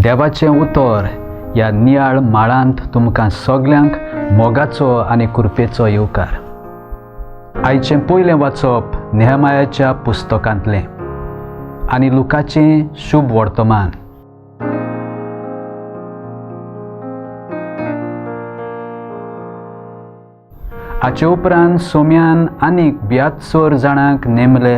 देवाचें उतर ह्या नियाळ माळांत तुमकां सगल्यांक मोगाचो आनी कृपेचो येवकार. आयचें पयलें वाचप नेहमायाच्या पुस्तकांतलें आनी लुकाचें शुभ वर्तमान. हाचे उपरांत सोम्यान आनीक 72 जाणांक नेमले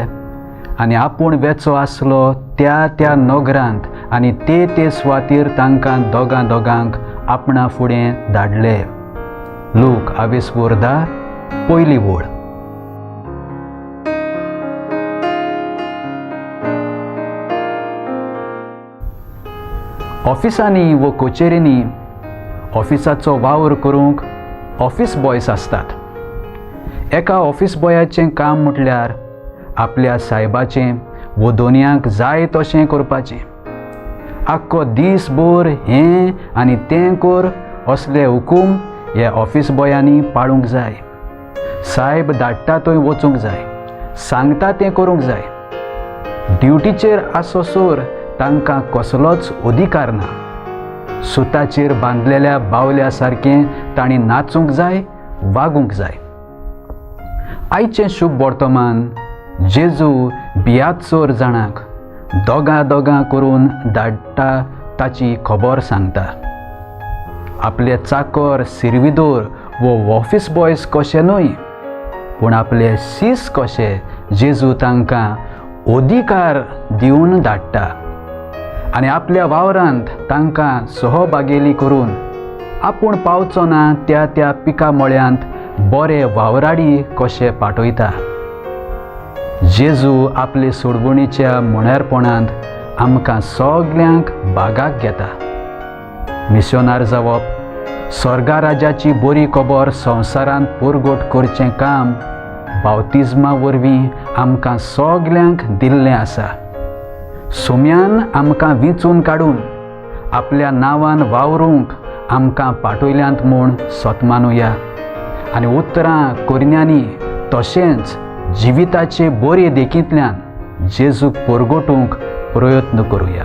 आनी आपूण वेचो आसलो त्या त्या नगरांत आनी ते ते सुवातेर तांकां दोगां दोगांक आपणा फुडें धाडले. लूक 10 पयली वळ. ऑफिसांनी व कचेरींनी ऑफिसाचो वावर करूंक ऑफिस बॉयस आसतात. एका ऑफिस बॉयाचें काम म्हटल्यार आपल्या सायबाचें वो दोनयांक जाय तशें करपाचें. आख्खो दीसभर हें आनी तें कर असले हुकूम हे ऑफिस बॉयांनी पाळूंक जाय. सायब धाडटा थंय वचूंक जाय, सांगता तें करूंक जाय. ड्युटीचेर आसोसर तांकां कसलोच अधिकार ना. सुताचेर बांदलेल्या बावल्या सारकें तांणी नाचूंक जाय, वागूंक जाय. आयचें शुभ वर्तमान जेजू 72 जाणांक दोगां दोगां करून धाडटा ताची खबर सांगता. आपले चाकर सिर्विदोर वो ऑफिस बॉयज कशे न्हय, पूण आपले शीस कशे जेजू तांकां अधिकार दिवन धाडटा आनी आपल्या वावरांत तांकां सहभागेली करून आपूण पावचो ना त्या त्या पिका मळ्यांत बरे वावराडी कशे पाठयता. जेजू आपले सोडवणीच्या मुण्यारपणांत आमकां सगल्यांक बागाक घेता. मिशनार जावप, स्वर्गा राजाची बरी खबर संवसारांत पुरगोट करचें काम बावतिज्मा वरवीं आमकां सगल्यांक दिल्लें आसा. सोम्यान आमकां विंचून काडून आपल्या नांवान वावरूंक आमकां पाठयल्यांत म्हूण सतमानुया आनी उतरां करण्यांनी तशेंच जिविताचे बरे देखींतल्यान जेजूक परगटूंक प्रयत्न करुया.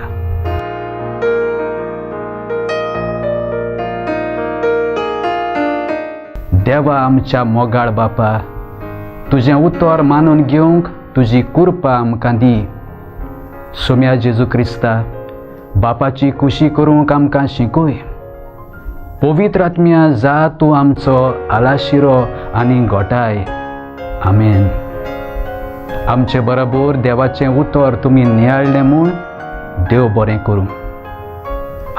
देवा आमच्या मोगाळ बापा, तुजें उतर मानून घेवंक तुजी कृपा आमकां दी. सोम्या जेजू क्रिस्ता, बापाची खुशी करूंक आमकां शिकय. पवित्र आत्म्या जा तूं आमचो आलाशिरो आनी गोटाय. आमेन. आमचे बरोबर देवाचें उतर तुमी नियाळ्ळें म्हूण देव बरें करूं.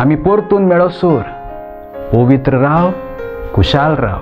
आमी परतून मेळोसर पवित्र राव, खुशाल राव.